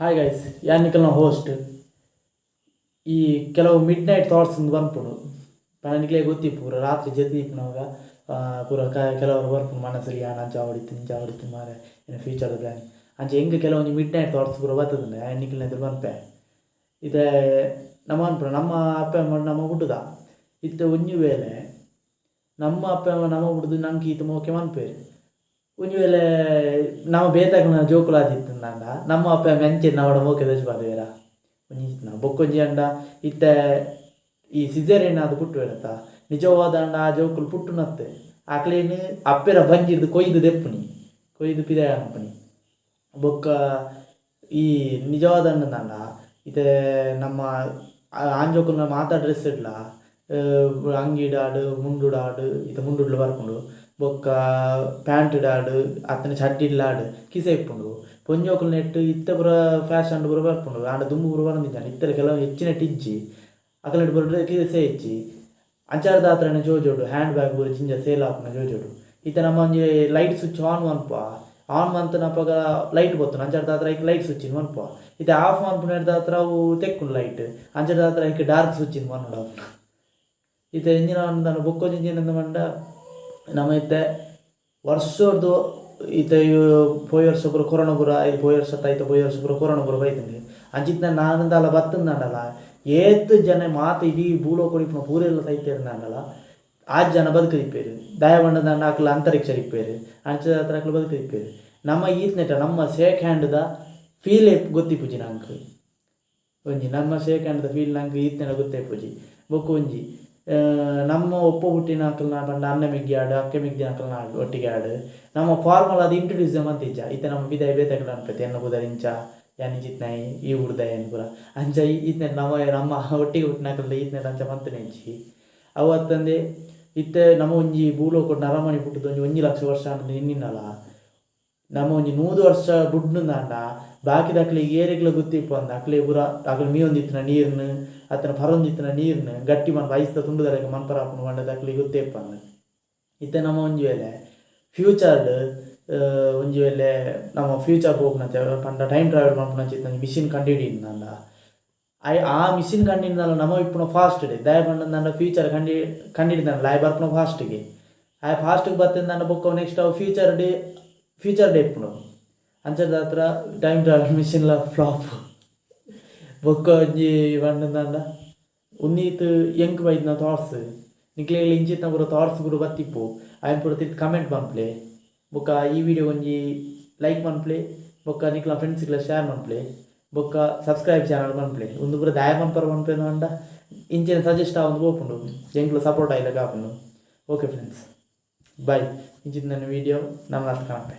Hi guys, ಯಾನ್ ನಿಕಲ್ನ host. ಈ ಕೆಲವು ಮಿಡ್ ನೈಟ್ ಥಾಟ್ಸ್ ಇಂದ್ ಪನ್ಪುಂಡು ಪಂಡ ನಿಕ್ಲೆಗ್ ಗೊತ್ತಿಪ್ಪು ಪೂರ ರಾತ್ರಿ ಜೆತ್ತ್ ಇಪ್ಪುನಗ ಪೂರ ಕೆಲವರು ಬರ್ಪುಂಡು ಮನಸ್ಡ್ ಯಾನ್ ಅಂಚ ಆವೊಡಿತ್ತ್ ಇಂಚ ಆವೊಡಿತ್ತ್ ಮಾರ್ರೆ ಎನ್ನ ಫ್ಯೂಚರ್ದ ಪ್ಲ್ಯಾನ್ ಅಂಚ ಎಂಕ್ ಕೆಲವೊಂಜಿ ಮಿಡ್ ನೈಟ್ ಥಾಟ್ಸ್ ಪೂರ ಬತ್ತುದುಂಡು ಆಯೆ ನಿಕ್ಲೆನ ಎದುರು ಪನ್ಪೆ. ಇತ್ತೆ ನಮ ಪನ್ಪುನ ನಮ್ಮ ಅಪ್ಪೆ ಅಮ್ಮ ನಮ ಪುಟ್ಟುದ ಇತ್ತೆ ಒಂಜಿ ವೇಳೆ ನಮ್ಮ ಅಪ್ಪೆ ಅಮ್ಮ ನಮ ಪುಟ್ಟುದು ನಂಕ್ ಈತ್ ಮೋಕೆ ಮನ್ಪುವೆರ್. ಒಂಜಿ ವೇಳೆ ನಮ ಬೇತೆಕ್ಲೆನ ಜೋಕುಲು ಆದಿತ್ತ್ಂಡ ನಮ್ಮ ಅಪ್ಪೆ ಅಮ್ಮೆ ಅಂಚೆನೆ ನಮಡ ಮೋಕೆ ತೋಜಿಪಾದೆರಾ ಒಂಜಿ ಬೊಕ್ಕೊಂಜಿ ಆಂಡ ಇತ್ತೆ ಈ ಸಿಸೇರಿಯನ್ ಆದ್ ಪುಟ್ಟುವೆರತ್ತ ನಿಜವಾದಾಂಡ ಆ ಜೋಕುಲು ಪುಟ್ಟುನತ್ತೆ ಅಕ್ಲೆನ್ ಅಪ್ಪೆನ ಬಂಜಿರ್ದ್ ಕೊಯ್ದು ದೆಪ್ಪುನಿ ಕೊಯ್ದು ಪಿದಯಿ ಅನ್ಪುನಿ. ಬೊಕ್ಕ ಈ ನಿಜವಾದಂಡ ಇತ್ತೆ ನಮ್ಮ ಆಂಜೋಕುಲ್ನ ಮಾತ ಡ್ರೆಸ್ ಇಡ್ಲ ಅಂಗಿಡಾಡ್ ಮುಂಡುಡಾಡ್ ಇತ್ತೆ ಮುಂಡುಡ್ಲ ಬರ್ಪುಂಡು ಬೊಕ್ಕ ಪ್ಯಾಂಟ್ಡಾಡ್ ಅತ್ತಂಡ ಚಡ್ಡಿಡ್ಲಾಡ್ ಕಿಸೆ ಇಪ್ಪುಂಡು. ಪೊಂಜೋಕುಲ್ನೆಟ್ ಇತ್ತೆ ಪೂರ ಫ್ಯಾಷನ್ ಪೂರ ಬರ್ಪುಂಡು ಆಂಡ ದುಂಬು ಪೂರ ಬರೊಂದಿಜ್ಜಾಂಡ್ ಇತ್ತೆ ಕೆಲವು ಹೆಚ್ಚಿನೆಟ್ ಇಜ್ಜಿ ಅಕಲೆಡ್ ಪೂರ ಕಿಸೆ ಇಜ್ಜಿ. ಅಂಚಾರ್ದಾತ್ರನೆ ಜೋಜೋಡು ಹ್ಯಾಂಡ್ ಬ್ಯಾಗ್ ಪೂರ ಜಿಂಜ ಸೇಲ್ ಆಪುನ ಜೋಜೋಡು. ಇತ್ತೆ ನಮ್ಮ ಒಂಜಿ ಲೈಟ್ ಸ್ವಿಚ್ ಆನ್ ಮನ್ಪುವ ಆನ್ ಮಂತುನಪಗ ಲೈಟ್ ಪೊತ್ತುಂಡು ಅಂಚಾರ್ದಾತ್ರ ಐಕ್ ಲೈಟ್ ಸ್ವಿಚ್ ಮನ್ಪುವ. ಇತ್ತೆ ಆಫ್ ಮನ್ಪುನೆಡ್ದಾತ್ರ ಅವು ತೆಕ್ಕುಂಡು ಲೈಟ್ ಅಂಚಾರ್ದಾತ್ರ ಐಕ್ ಡಾರ್ಕ್ ಸ್ವಿಚ್ ಮನ್ನೊಡು. ಇತ್ತೆ ಎಂಚಿನ ಪಂಡ ಬೊಕ್ಕೊಂಜಿ ಎಂಚಿನ ಪಂಡ ನಮ ಇತ್ತೆ ವರ್ಷೊಡ್ದು ಇತ್ತೆ ಪೋಯಿ ವರ್ಷ ಪೂರ ಕೊರೋನ ಪೂರ ಪೋಯಿ ವರ್ಷ ಐತ ಪೋಯಿ ವರ್ಷ ಪೂರ ಕೊರೋನ ಪೂರ ಬೈದ್ಂಡ್. ಅಂಚಿತ್ತಿನ ನಾನ್ ದಾಲ ಬತ್ತುಂದಾಂಡಲ ಏತ್ ಜನ ಮಾತ ಇಡೀ ಭೂಲೋಕೊಡು ಇಪ್ಪುನ ಪೂರೆಲ್ಲ ಸೈತೆರ್ಂದಾಂಡಲ ಆಜ್ ಜನ ಬದುಕುದಿಪ್ಪೆರ್ ದಾಯೆ ಪಂಡ ಅಕ್ಲ್ ಅಂತರಿಕ್ಷ ಇಪ್ಪೆರ್ ಅಂಚಾತ್ರ ಅಕ್ಲ್ ಬದುಕುದಿಪ್ಪೆರ್. ನಮ್ಮ ಈತ್ನೆಟ ನಮ್ಮ ಶೇಕ್ ಹ್ಯಾಂಡ್ದ ಫೀಲ್ ಗೊತ್ತಿಪ್ಪುಜಿ ನಂಕ್. ಒಂಜಿ ನಮ್ಮ ಶೇಕ್ ಹ್ಯಾಂಡ್ದ ಫೀಲ್ ನಂಕ್ ಈತ್ನೆಟ ಗೊತ್ತಿಪ್ಪುಜಿ. ಬೊಕ್ಕ ಒಂಜಿ ನಮ್ಮ ಒಪ್ಪ ಪುಟ್ಟಿನಕಲ್ನ ಪಂಡ ಅಣ್ಣ ಮೆಗ್ಗಿ ಆಡ್ ಅಕ್ಕೆ ಮೆಗ್ದಿನಕಲ್ನ ಒಟ್ಟಿಗೆ ಆಡ್ ನಮ್ಮ ಫಾರ್ಮಲ್ ಆದ್ ಇಂಟ್ರೊಡ್ಯೂಸ್ ಮಂತಿಜ್ಜ. ಇತ್ತೆ ನಮ್ಮ ಪಿದಾಯಿ ಬೇತೆಕ್ಲ ಅನ್ಪೆತೆ ಎನ್ನ ಪುದರ್ ಇಂಚ ಯಾನ್ ಇಂಚಿತ್ತಿನಾಯೆ ಈ ಊರ್ದಾಯೆ ಪೂರ ಅಂಚ ಈತ್ನೆಟ ನಮ್ಮ ನಮ್ಮ ಒಟ್ಟಿಗೆ ಪುಟ್ಟಿನಕಲ್ಡ ಈತ್ನೆಟ ಅಂಚ ಮಂತುನ ಇಜ್ಜಿ. ಅವು ಅತ್ತಂದೆ ಇತ್ತೆ ನಮ್ಮ ಒಂಜಿ ಭೂಲೋಕೊಡು ನರಮಾನಿ ಪುಟ್ಟುದು ಒಂಜಿ 1 ಲಕ್ಷ ವರ್ಷ ಆಂಡ್ ಎನ್ನಿನಲ ನಮ್ಮ ಒಂಜಿ 100 ವರ್ಷ ಬುಡ್ನುಂದಾಂಡ ಬಾಕಿದಕ್ಲೆಗ್ ಏರೆಗ್ಲ ಗೊತ್ತಿಪ್ಪಂದ್ ಅಕ್ಲೆ ಪೂರ ಅಕ್ಲು ಮೀಯೊಂದಿತ್ತಿನ ನೀರ್ನ್ ಅತ್ತಂಡ ಪರೊಂದಿತ್ತಿನ ನೀರ್ನ್ ಗಟ್ಟಿ ಮನ್ಪ ಐಸ್ದ ತುಂಡುದಲೆಕ ಮನ್ಪರ ಆಪುಂಡು ಪಂಡದ್ ಅಕ್ಲೆಗ್ ಗೊತ್ತೇ ಇಪ್ಪಂದ್. ಇತ್ತೆ ನಮ್ಮ ಒಂಜಿ ವೇಳೆ ಫ್ಯೂಚರ್ಡ್ ಒಂಜಿ ವೇಳೆ ನಮ್ಮ ಫ್ಯೂಚರ್ ಪೋಪುನಂಚ ಪಂಡ ಟೈಮ್ ಟ್ರಾವೆಲ್ ಮನ್ಪುನಂಚ ಒಂಜಿ ಮಿಷಿನ್ ಕಂಡುಹಿಡಿಯಿಂದಾಂಡ ಆ ಮಿಷಿನ್ ಕಂಡಿಡಿದಾಂಡ ನಮ ಇಪ್ಪುನ ಫಾಸ್ಟ್ ಡೆ ದಾಯೆ ಪಂಡಂದಾಂಡ ಫ್ಯೂಚರ್ ಕಂಡಿಡಿದಾಂಡ ಆಯೆ ಬರ್ಪುನ ಫಾಸ್ಟ್ಗೆ ಆಯೆ ಫಾಸ್ಟ್ಗೆ ಬತ್ತಿಂದಾಂಡ ಬೊಕ್ಕ ನೆಕ್ಸ್ಟ್ ಅವು ಫ್ಯೂಚರ್ ಡೇ ಫ್ಯೂಚರ್ ಡೇ ಇಪ್ಪುಂಡು. ಅಂಚದಾತ್ರ ಟೈಮ್ ಟ್ರಾವೆಲ್ ಮಿಷಿನ್ಲ ಫ್ಲಾಪ್. ಬೊಕ್ಕ ಒಂಜಿ ಪಂಡಂದಾಂಡ ಉಂದೀತ್ ಎಂಕ್ ಬೈದಿನ ಥಾಟ್ಸ್ ನಿಕ್ಲೆಗ್ಲ ಇಂಚಿತ್ತಿನ ಪೂರ ಥಾಟ್ಸ್ ಪೂರ ಬತ್ತಿಪ್ಪು ಐನ್ ಪೂರ ತಿರ್ತ್ ಕಮೆಂಟ್ ಮನ್ಪುಲೆ. ಬೊಕ್ಕ ಈ ವಿಡಿಯೋ ಒಂಜಿ ಲೈಕ್ ಮನ್ಪುಲೆ ಬೊಕ್ಕ ನಿಕ್ಲೆನ ಫ್ರೆಂಡ್ಸ್ಗ್ಲ ಶೇರ್ ಮನ್ಪುಲೆ ಬೊಕ್ಕ ಸಬ್ಸ್ಕ್ರೈಬ್ ಚಾನಲ್ ಮನ್ಪುಲೆ. ಉಂದು ಪೂರ ದಾಯೆ ಮನ್ಪರ ಪನ್ಪೆನ ಪಂಡ ಇಂಚಿನ ಸಜೆಸ್ಟ್ ಆವೊಂದು ಪೋಪುಂಡು ಎಂಕ್ಲ ಸಪೋರ್ಟ್ ಆಯಿಲೆಕ ಆಪುಂಡು. ಓಕೆ ಫ್ರೆಂಡ್ಸ್ ಬಾಯ್, ಇಂಚಿತ್ತಿನ ವಿಡಿಯೋ ನಮನಾತ್ ಕಾಣಪೆ.